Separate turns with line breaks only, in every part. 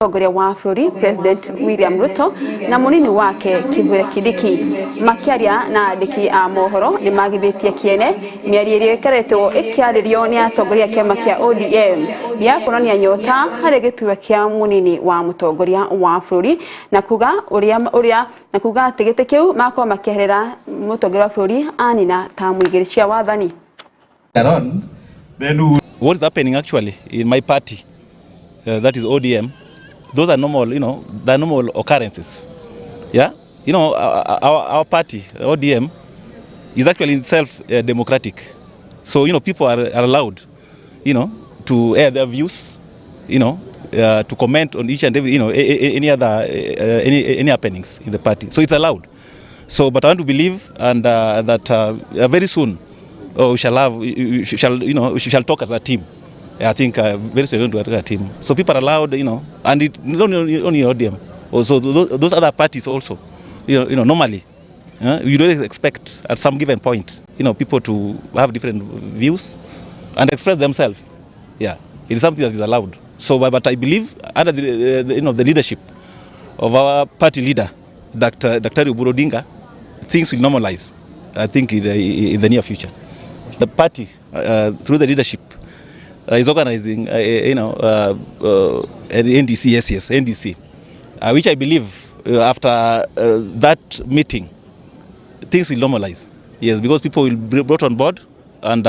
Mũtongoria wa bũrũri President William Ruto na mũnini wake Kithure Kindiki makĩaria na andĩki a mohoro nĩ magithĩtie kĩene mĩario ĩrĩa ĩkoretwo ĩkĩarĩrio nĩ atongoria a kĩama kĩa ODM ya kuonania nyota harĩ gĩturwa kĩa mũnini wa mũtongoria wa bũrũri na kuga ũrĩa na kuga atĩ gĩtĩ kĩu makorwo makĩeherera mũtongoria wa bũrũri anina tamu igĩrĩ cia wathani.
What is happening actually in my party, that is ODM, those are normal, they're normal occurrences. Yeah? Our party, ODM, is actually itself democratic. So, people are allowed, to air their views, to comment on each and every, any other, any happenings in the party. So it's allowed. So, but I want to believe and that very soon we shall have, we shall, we shall talk as a team. I think very soon we're going to work as a team. So people are allowed, and it not only ODM, also those other parties also, normally, you don't expect at some given point, people to have different views and express themselves. Yeah, it is something that is allowed. So, but I believe under the leadership of our party leader, Dr. Oburu Odinga, things will normalize, I think, in the near future. The party, through the leadership, is organizing, NDC, yes, NDC, which I believe after that meeting, things will normalize. Yes, because people will be brought on board, and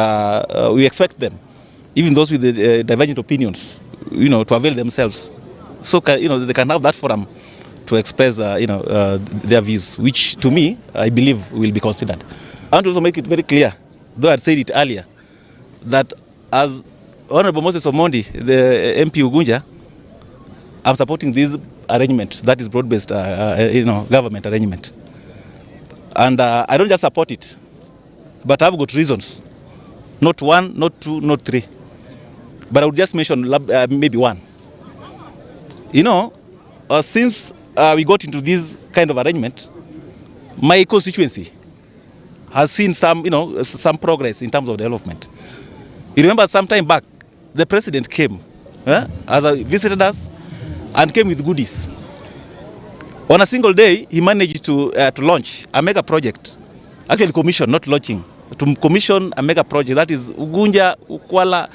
we expect them, even those with the divergent opinions, to avail themselves. So, they can have that forum to express, their views, which to me, I believe will be considered. I want to also make it very clear, though I said it earlier, that as Honorable Moses Omondi, the MP Ugunja, I'm supporting this arrangement, that is broad-based, government arrangement. And I don't just support it, but I've got reasons. Not one, not two, not three. But I would just mention maybe one. Since we got into this kind of arrangement, my constituency has seen some, some progress in terms of development. You remember some time back, the president came, as a visited us, and came with goodies. On a single day, he managed to launch a mega project, actually commission, not launching, to commission a mega project, that is Ugunja Ukwala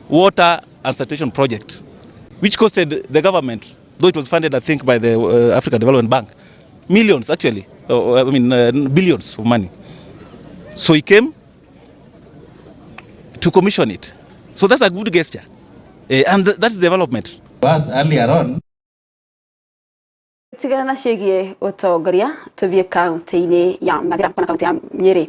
Water and Sanitation Project, which costed the government, though it was funded, I think, by the African Development Bank, millions actually, billions of money. So he came to commission it. So that's a good gesture. And that's development.
Was earlier on.
Tigana na ciĩgiĩ ũtongoria tũthiĩ kaunti-inĩ ya Mathira kana kaunti ya Nyĩrĩ.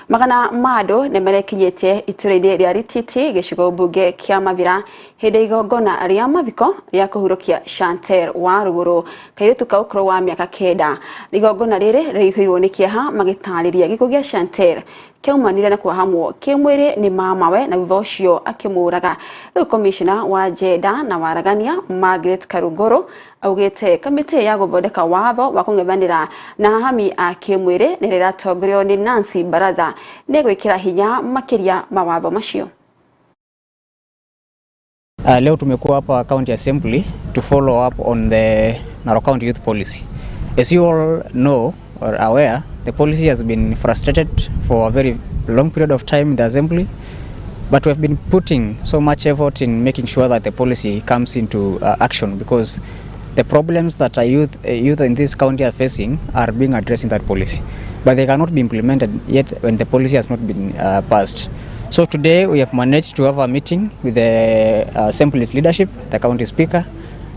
Magana ma andũ nĩ marekinyĩtie itũra-inĩ rĩa Rititi gĩcigo mbunge kĩa Mathira hĩndĩ igongona rĩa mathiko rĩa kũhurũkia Chantel wa Rugũrũ kairĩtu ka ũkũrũ wa mĩaka 9. Igongona rĩrĩ rĩihũirwo nĩ kĩeha magĩtarĩria gĩkuũ gĩa Chantel kĩaumanire na kũhahamwo kĩmwĩrĩ nĩ mamawe na thutha ũcio akĩmũraga. Rĩu komishona wa jenda na waragania Margaret Karunguru augĩte kamĩtĩ ya gũthondeka watho wa kũng'ethanĩra na hahami a kĩmwĩrĩ nĩ rĩratongorio nĩ Nancy Baraza nĩ gwĩkĩra hinya makĩria mawatho macio.
Leo tumekuwa hapa County Assembly to follow up on the Narok County Youth Policy. As you all know or aware, the policy has been frustrated for a very long period of time in the Assembly, but we have been putting so much effort in making sure that the policy comes into action, because the problems that our youth in this county are facing are being addressed in that policy, but they cannot be implemented yet when the policy has not been passed. So today we have managed to have a meeting with the Assembly's leadership, the county speaker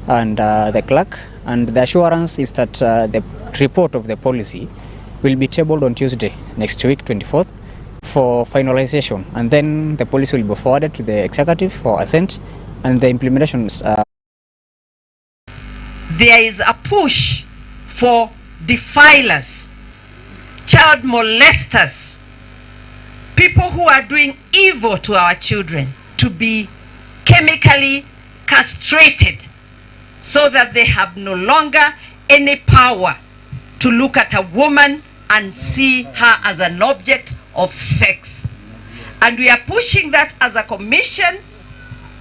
and the clerk, and the assurance is that the report of the policy will be tabled on Tuesday next week, 24th, for finalization, and then the policy will be forwarded to the executive for assent and the implementation.
There is a push for defilers, child molesters, people who are doing evil to our children to be chemically castrated so that they have no longer any power to look at a woman and see her as an object of sex. And we are pushing that as a commission,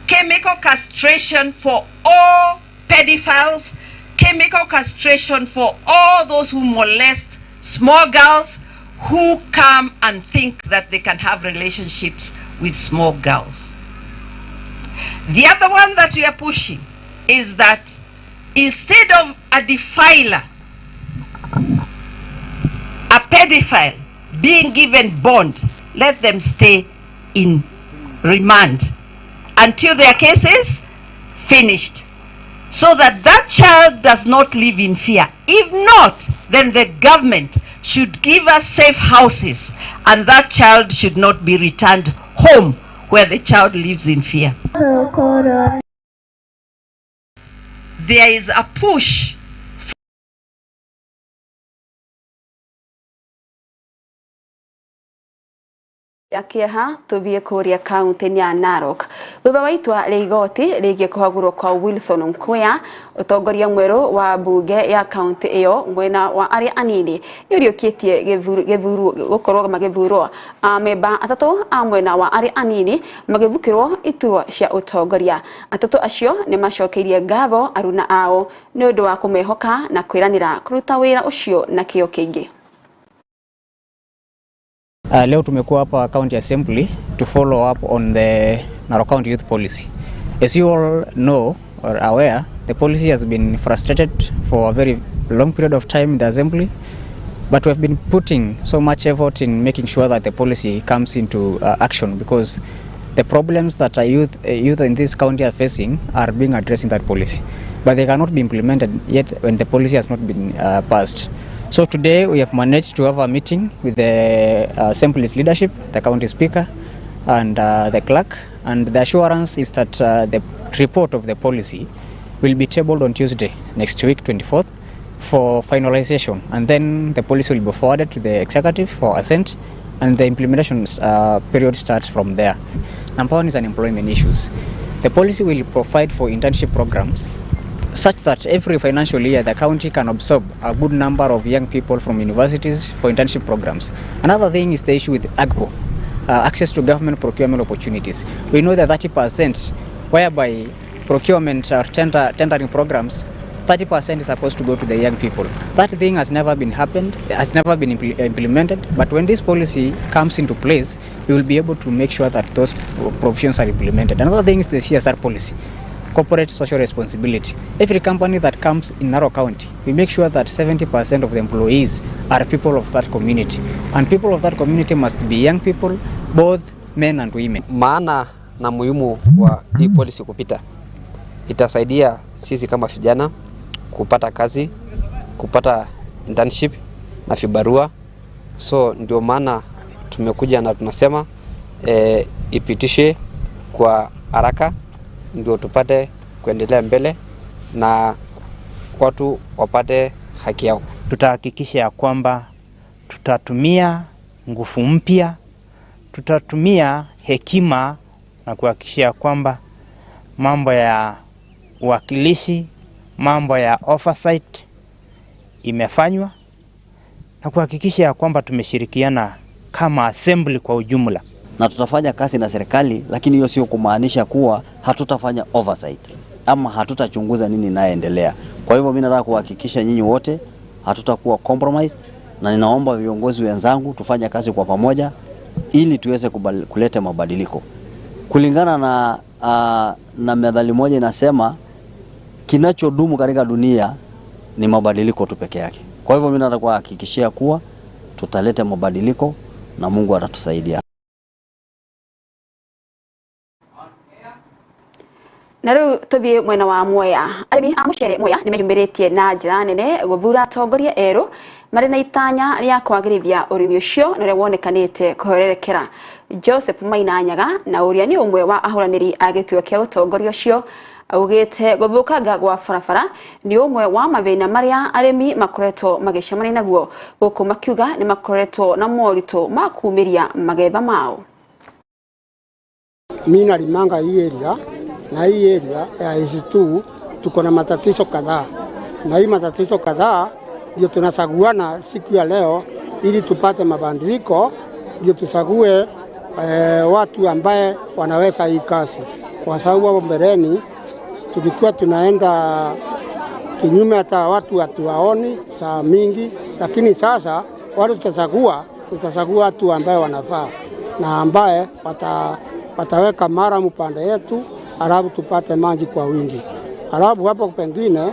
chemical castration for all pedophiles, chemical castration for all those who molest small girls who come and think that they can have relationships with small girls. The other one that we are pushing is that instead of a defiler, a pedophile being given bond, let them stay in remand until their case is finished, so that that child does not live in fear. If not, then the government should give us safe houses, and that child should not be returned home where the child lives in fear. There is a push
ya kieha tuthie kuria kaunti ya Narok. Thutha wa itua rĩa igoti rĩgiĩ kũhagũrwo kwa Wilson Nkuya, ũtongoria mwerũ wa mbunge ya kaunti ĩyo mwena wa arĩa anini nĩ ũriũkĩtie gũkorwo magĩthurwo amemba atatũ a mwena wa arĩa anini magĩthukĩrwo iturwa cia ũtongoria. Atatũ acio nĩ macokeirie ngatho aruna ao nĩ ũndũ wa kũmehoka na kwĩranĩra kũruta wĩra ũcio na kĩyo kĩingĩ.
Leo tumekuwa hapa County Assembly to follow up on the Narok County Youth Policy. As you all know or aware, the policy has been frustrated for a very long period of time in the Assembly, but we have been putting so much effort in making sure that the policy comes into action, because the problems that our youth in this county are facing are being addressed in that policy, but they cannot be implemented yet when the policy has not been passed. So today we have managed to have a meeting with the Assembly's leadership, the county speaker and the clerk, and the assurance is that the report of the policy will be tabled on Tuesday next week, 24th, for finalization, and then the policy will be forwarded to the executive for assent, and the implementation period starts from there. Number one is unemployment issues. The policy will provide for internship programs such that every financial year the county can absorb a good number of young people from universities for internship programs. Another thing is the issue with AGPO, access to government procurement opportunities. We know that 30%, whereby procurement or tendering programs, 30% is supposed to go to the young people. That thing has never been happened, has never been implemented, but when this policy comes into place, we will be able to make sure that those provisions are implemented. Another thing is the CSR policy, corporate social responsibility. Every company that comes in Narok County, we make sure that 70% of the employees are people of that community. And people of that community must be young people, both men and women.
Maana na muhimu wa hii policy kupita, itasaidia sisi kama vijana kupata kazi, kupata internship na vibarua. So ndio maana tumekuja na tunasema ipitishe kwa haraka ndio tupate kuendelea mbele na watu wapate haki yao.
Tutahakikisha ya kwamba tutatumia nguvu mpya, tutatumia hekima na kuhakikisha kwamba mambo ya uwakilishi, mambo ya oversight imefanywa na kuhakikisha ya kwamba tumeshirikiana kama assembly kwa ujumla.
Na tutafanya kazi na serikali, lakini hiyo sio kumaanisha kuwa hatutafanya oversight ama hatutachunguza nini inaendelea. Kwa hivyo mimi nataka kuhakikisha nyinyi wote hatutakuwa compromised, na ninaomba viongozi wenzangu tufanye kazi kwa pamoja ili tuweze kuleta mabadiliko. Kulingana na methali moja inasema kinachodumu katika dunia ni mabadiliko tu peke yake. Kwa hivyo mimi nataka kuhakikishia kuwa tutaleta mabadiliko na Mungu atatusaidia.
Na rĩu tũthiĩ mwena wa Mwea. Arĩmi a mũcere Mwea nĩmeyumĩrĩtie na njĩra nene gũthura atongoria erũ marĩ na itanya rĩa kwagĩrithia ũrĩmi ũcio na ũrĩa wonekanĩte kũhwererekera. Joseph Maina Nyaga na ũrĩa nĩ ũmwe wa ahũranĩri a gĩturwa kĩa ũtongoria ũcio augĩte gũthũkanga gwa barabara nĩ ũmwe wa mathĩna marĩa arĩmi makoretwo magĩcemania naguo, gũkũ makiuga nĩ makoretwo na moritũ ma kumĩria magetha mao.
Mimi nalimanga hii area na hii area ya S2 tuko na matatizo kadhaa, na hii matatizo kadhaa ndio tunasaguana siku ya leo ili tupate mabadiliko, ndio tusague watu ambaye wanaweza hii kazi, kwa sababu hapo mbeleni Tulikuwa tunaenda kinyume, hata watu hatuwaoni saa mingi, lakini sasa wale tutachagua watu ambaye wanafaa na ambaye wataweka mara mpande yetu, halafu tupate maji kwa wingi. Halafu hapo pengine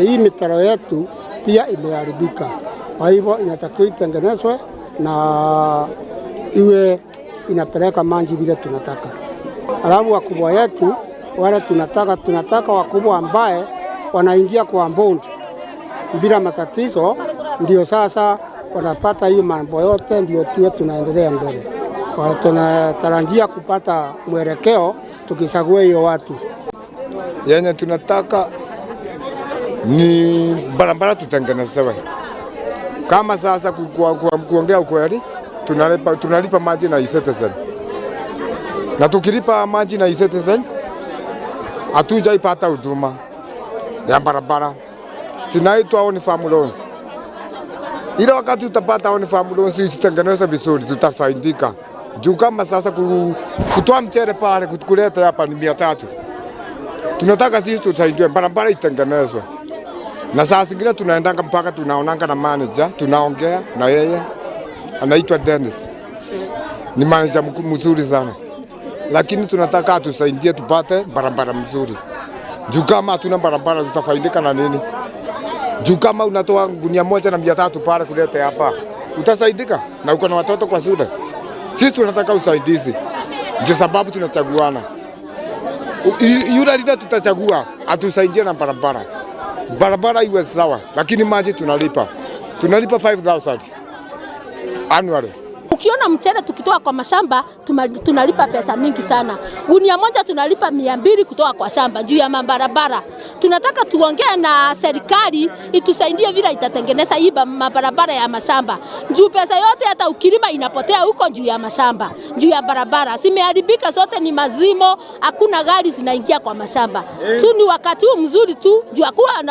hii mitaro yetu pia imeharibika, kwa hivyo inatakiwa itengenezwe na iwe inapeleka maji vile tunataka. Halafu wakubwa yetu wale tunataka wakubwa ambaye wanaingia kwa bondi bila matatizo, ndio sasa wanapata hiyo mambo yote, ndio tuwe tunaendelea mbele. Kwa tunatarajia kupata mwelekeo tukichagua hiyo watu.
Yenye tunataka ni barabara tutengenezewe. Kama sasa kuongea ukweli, tunalipa maji na e-citizen. Na tukilipa maji na e-citizen hatujaipata huduma ya barabara. Sinaitwa on farm loans. Ila wakati utapata on farm loans isitengenezwe vizuri, tutasaidika. Juu kama sasa kutoa mchele pale kuleta hapa ni 300. Tunataka sisi tusaidiwe, barabara itengenezwe. Na saa zingine tunaendanga mpaka tunaonanga na manager, tunaongea na yeye. Anaitwa Dennis. Ni manager mzuri sana. Lakini tunataka atusaidie tupate barabara mzuri. Juu kama hatuna barabara tutafaidika na nini? Juu kama unatoa gunia 1 na 300 pale kuleta hapa, utasaidika na uko na watoto kwa shule. Sisi tunataka usaidizi. Ndio sababu tunachaguana. Yule leader tutachagua atusaidie na barabara. Barabara iwe sawa, lakini maji tunalipa. Tunalipa 5,000 annually.
Ukiona mchele tukitoa kwa mashamba tunalipa pesa mingi sana. Gunia moja tunalipa 200 kutoka kwa shamba juu ya mabarabara. Tunataka tuongee na serikali itusaidie vile itatengeneza hii mabarabara ya mashamba. Juu pesa yote hata ukilima inapotea huko juu ya mashamba, juu ya barabara. Zimeharibika zote, ni mazimo, hakuna gari zinaingia kwa mashamba. Tu ni wakati huu mzuri tu juu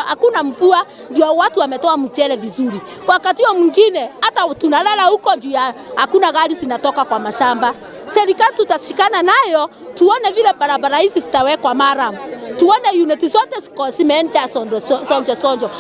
hakuna mvua, juu watu wametoa mchele vizuri. Wakati huo mwingine hata tunalala huko juu ya hakuna gari zinatoka kwa mashamba. Serikali tutashikana nayo tuone vile barabara hizi zitawekwa mara. Tuone unit zote zimeenda sonjo sonjo sonjo.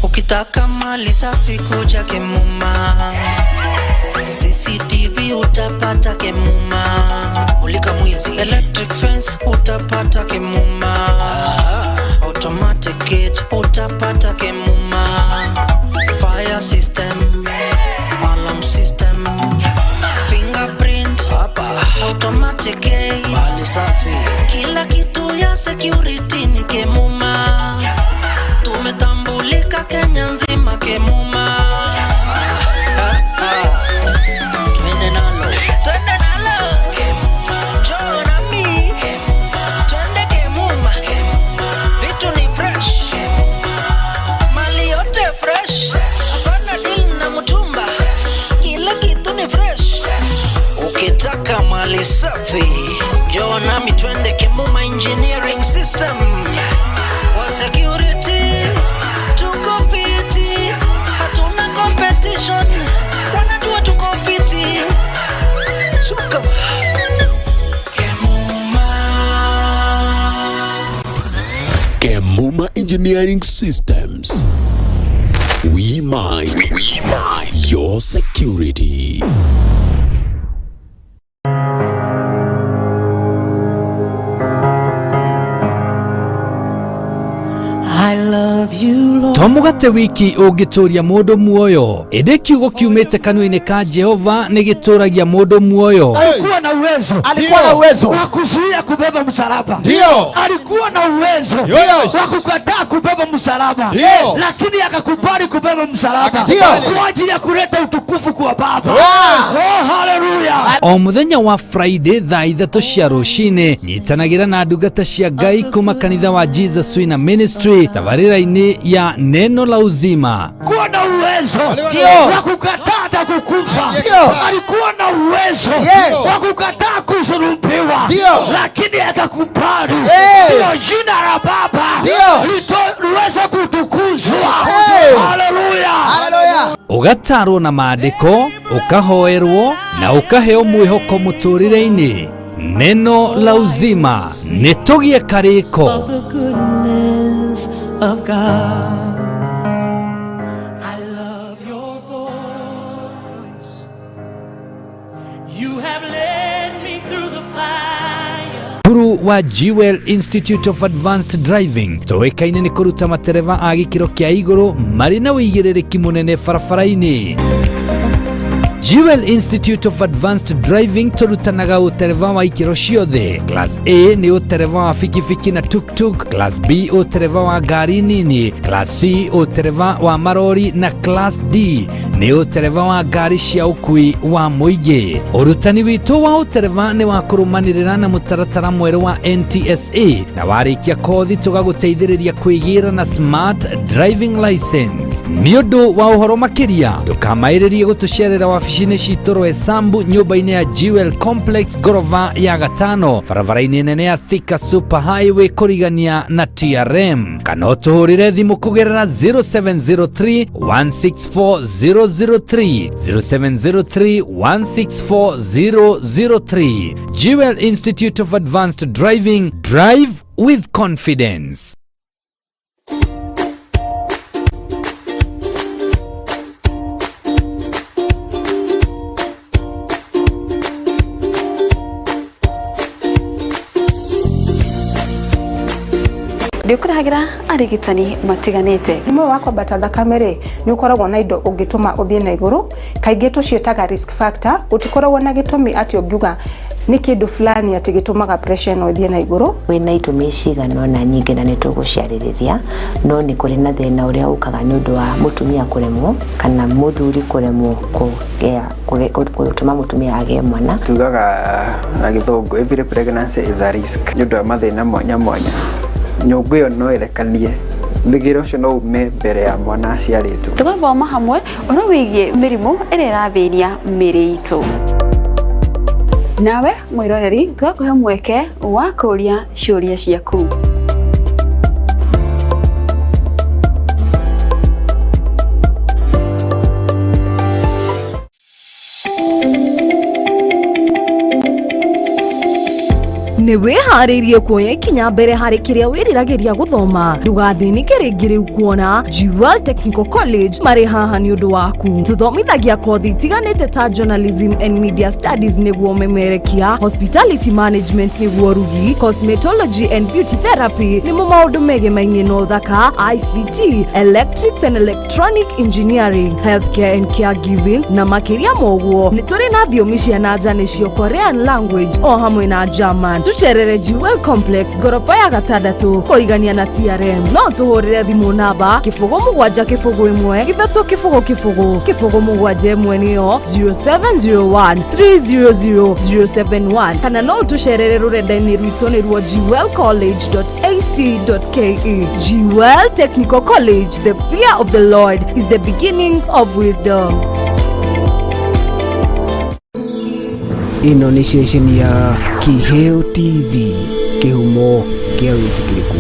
Ukitaka mali safi kuja Kemuma, CCTV utapata Kemuma, mulika mwizi, electric fence utapata Kemuma, automatic gate utapata Kemuma, fire system, alarm system, fingerprint, automatic gate, mali safi, kila kitu ya security ni Kemuma. Tumetambulika Kenya nzima Kemuma. Twende nalo, twende nalo Kemuma. Njoo nami Kemuma, twende Kemuma. Vitu ni fresh Kemuma, mali yote fresh, hapana deal na mtumba, kila kitu ni fresh. Ukitaka mali safi, njoo nami twende Kemuma Engineering System. Kwa security tuko fiti, hatuna competition, wanajua tuko fiti. Suka Kemuma.
Kemuma Engineering Systems. We mind. We mind your security.
I love you, Lord.
To mũgate wiki ũngĩtũria mũndũ muoyo, ĩndĩ kiugo kiumĩte kanua-inĩ ka Jehova nĩ gĩtũragia mũndũ muoyo.
Alikuwa na uwezo.
Alikuwa na uwezo
wa kuzuia kubeba msalaba.
Ndio.
Alikuwa na uwezo
Yes.
wa kukataa kubeba msalaba.
Ndio.
Lakini akakubali kubeba msalaba
Ndio.
kwa ajili ya kuleta utukufu kwa Baba.
Yes.
Oh, haleluya.
O mũthenya wa Friday thaa 3 cia rũcinĩ nyitanagĩra na ndungata cia Ngai kuma kanitha wa Jesus Winner Ministry tabarĩra-inĩ ya Neno la Uzima.
Alikuwa na uwezo
Ndio.
wa kukataa hata kukufa.
Ndio.
Alikuwa na uwezo
Yes.
wa kukataa kusulubiwa.
Ndio.
Lakini akakubali
Hey.
ndio jina la Baba
Ndio.
liweze kutukuzwa.
Hey.
Haleluya.
Haleluya.
Ũgatarwo na maandĩko, ũkahoerwo na ũkaheo mwĩhoko mũtũrĩre-inĩ. Neno la Uzima nĩ tũgĩe karĩko.
Of the goodness of God. I love your voice. You have led me through the fire.
Cukuru wa Jewel Institute of Advanced Driving tũĩkaine nĩ kũruta matereba a gĩkĩro kĩa igũrũ marĩ na ũigĩrĩrĩki mũnene barabara-inĩ. Jewel Institute of Advanced Driving tũrutanaga ũtereba wa ikĩro ciothe. Class A nĩ ũtereba wa bikibiki na tuktuk, Class B ũtereba wa ngari nini, Class C ũtereba wa marori na Class D nĩ ũtereba wa ngari cia ũkui wa mũingĩ. Ũrutani witũ wa ũtereba nĩ wa kũrũmanĩrĩra na mũtaratara mwerũ wa NTSA na warĩkia kothi tũgagũteithĩrĩria kwĩgĩra na smart driving license. Nĩ ũndũ wa ũhoro makĩria ndũkamaĩrĩrie gũtũcerera wabici-inĩ citũ Roysambu nyũmba-inĩ ya Jewel Complex ngorova ya gatano barabara-inĩ nene ya Thika Super Highway kũrigania na TRM, kana ũtũhũrĩre thimũ kũgerera 0703 164 003, 0703 164 003. Jewel Institute of Advanced Driving, drive with confidence.
Ndĩkũrehagĩra arigitani matiganĩte.
Mũrimũ wa kwambata thakame rĩ, nĩ ũkoragwo na indo ũngĩtũma ũthiĩ na igũrũ, kaingĩ tũciĩtaga risk factor. Gũtikoragwo na gĩtũmi atĩ ũngiuga nĩ kĩndũ fulani atĩ gĩtũmaga pressure ĩno ĩthiĩ na igũrũ.
Kwĩna itũmi cigana ũna nyingĩ na nĩ tũgũciarĩrĩria, no nĩ kũrĩ na thĩna ũrĩa ũkaga nĩ ũndũ wa mũtumia kũremwo kana mũthuri kũremwo kũgĩa gũtũma mũtumia agĩe mwana.
Tugaga na gĩthũngũ every pregnancy is a risk nĩ ũndũ wa mathĩna mwanya mwanya. Nyũngũ ĩyo no ĩrekanie, thigiro ũcio no ume mbere ya mwana aciarĩtwo.
Tũgathoma hamwe ũhoro wĩgiĩ mĩrimũ ĩrĩa ĩrathĩnia mĩĩrĩ itũ, nawe mwĩroreri tũgakũhe mweke wa kũũria ciũria ciaku.
Nĩ wĩharĩirie kuoya ikinya mbere harĩ kĩrĩa wĩriragĩria gũthoma? Ndũgathĩnĩke rĩngĩ rĩu kuona Jewel Technical College marĩ haha nĩ ũndũ waku. Tũthomithagia kothi itiganĩte ta journalism and media studies nĩguo memerekia, hospitality management nĩguo rugi, cosmetology and beauty therapy nĩmo maũndũ megemainie na ũthaka, ICT, electrics and electronic engineering, healthcare and caregiving na makĩria ma ũguo. Nĩ tũrĩ na thiomi cia na nja nĩcio Korean language o hamwe na German. Tũcerere Jewel Complex ngoroba ya gatandatũ kũrigania na TRM. No tũhũrĩre thimũ namba 070 1 3 0 0 0 7 1, nĩyo 0701 300 071, kana no ũtũcerere rũrenda-inĩ rwitũ nĩruo jewelcollege.ac.ke. Jewel Technical College, the fear of the Lord is the beginning of wisdom.
Ĩno nĩ ceceni ya Kiheo TV, kĩhumo kĩa wĩtĩkĩrĩku.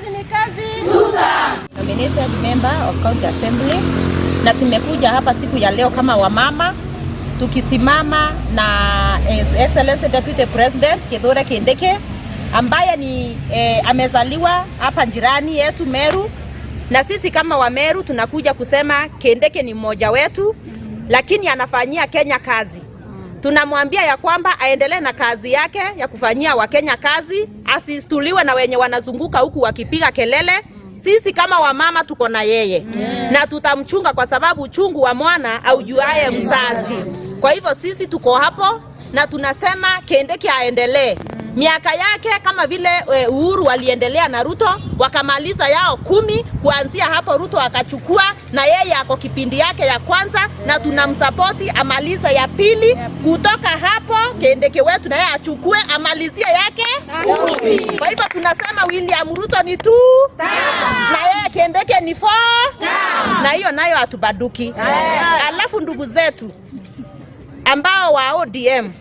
Kazi ni kazi.
Nominated member of County Assembly, na tumekuja hapa siku ya leo kama wamama tukisimama na His Excellency Deputy President Kithure Kindiki ambaye ni amezaliwa hapa jirani yetu Meru, na sisi kama Wameru tunakuja kusema Kindiki ni mmoja wetu, lakini anafanyia Kenya kazi. Tunamwambia ya kwamba aendelee na kazi yake ya kufanyia Wakenya kazi, asistuliwe na wenye wanazunguka huku wakipiga kelele. Sisi kama wamama tuko na yeye na tutamchunga, kwa sababu uchungu wa mwana aujuaye mzazi. Kwa hivyo sisi tuko hapo na tunasema Kindiki aendelee miaka yake kama vile Uhuru waliendelea na Ruto wakamaliza yao 10. Kuanzia hapo Ruto akachukua na yeye ako kipindi yake ya kwanza, na tunamsapoti amaliza ya pili. Kutoka hapo Kindiki wetu na yeye achukue amalizie yake 10. Kwa hivyo tunasema William Ruto ni 2 na yeye Kindiki ni 4, na hiyo nayo hatubaduki. Alafu ndugu zetu ambao wa ODM,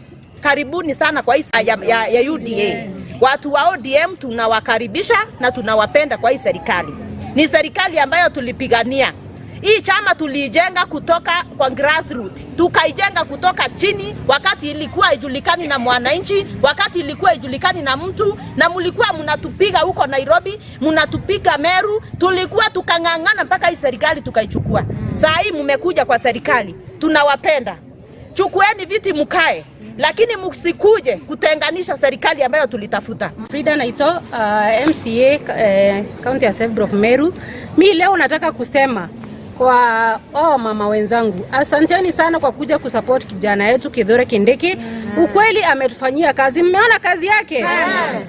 karibuni sana kwa hii ya UDA. Watu wa ODM tunawakaribisha na tunawapenda kwa hii serikali. Ni serikali ambayo tulipigania. Hii chama tuliijenga kutoka kwa grassroots. Tukaijenga kutoka chini, wakati ilikuwa ijulikani na mwananchi, wakati ilikuwa ijulikani na mtu, na mlikuwa mnatupiga huko Nairobi, mnatupiga Meru, tulikuwa tukang'ang'ana mpaka hii serikali tukaichukua. Saa hii mmekuja kwa serikali, tunawapenda. Chukueni viti mkae, lakini msikuje kutenganisha serikali ambayo tulitafuta.
Frida Naito, MCA County Assembly of Meru. Mi leo nataka kusema kwa mama wenzangu, asanteni sana kwa kuja kusupport kijana yetu Kithure Kindiki. Ukweli ametufanyia kazi, mmeona kazi yake.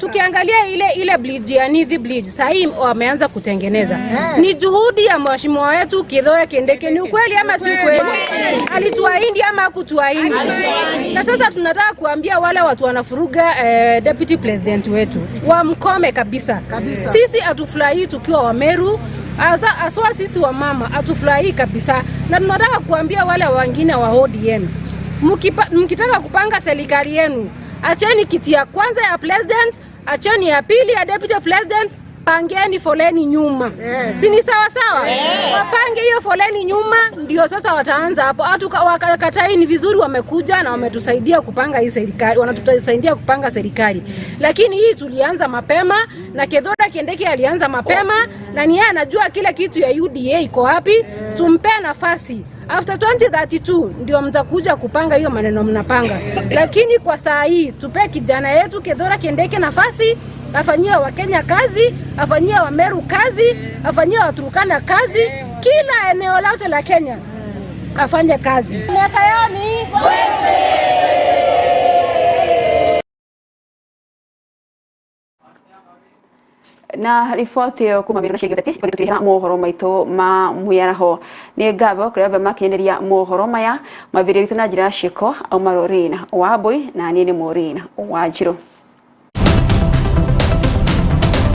Tukiangalia ile bridge ya Nithi Bridge, sasa hii wameanza kutengeneza. Ni juhudi ya mheshimiwa wetu Kithure Kindiki. Ni ukweli ama si ukweli? Alituahidi ama hakutuahidi? Na sasa tunataka kuambia wale watu wanafuruga deputy president wetu wamkome kabisa. Sisi hatufurahii tukiwa wa Meru, aswa sisi wa mama hatufurahii kabisa. Na tunataka kuambia wale wengine wa ODM, mkitaka kupanga serikali yenu, acheni kiti ya kwanza ya president, acheni ya pili ya deputy president, pangeni foleni nyuma. Si ni sawa sawa? Wapange hiyo foleni nyuma, ndio sasa wataanza hapo. Wakatai, ni vizuri wamekuja na wametusaidia kupanga hii serikali, wanatusaidia kupanga serikali. Lakini hii tulianza mapema na Kithure Kindiki alianza mapema, na ni yeye anajua kila kitu ya UDA iko wapi. Tumpe nafasi. After 2032 ndio mtakuja kupanga hiyo maneno mnapanga. Lakini kwa saa hii tupe kijana yetu Kithure Kindiki nafasi, afanyie Wakenya kazi, afanyie Wameru kazi, afanyie Waturkana kazi, kila eneo lote la Kenya afanye kazi. Miaka yao ni
na riboti ĩyo kuma Meru na ciĩgiĩ ũteti tũgĩtũtĩra mohoro maitũ ma mwĩaraho. Nĩ ngatho kũrĩ othe makinyanĩria mohoro maya mambĩrĩrio witũ na njĩra ya ciĩko. Auma Lorena Wambui na niĩ nĩ Maureen Wanjiru.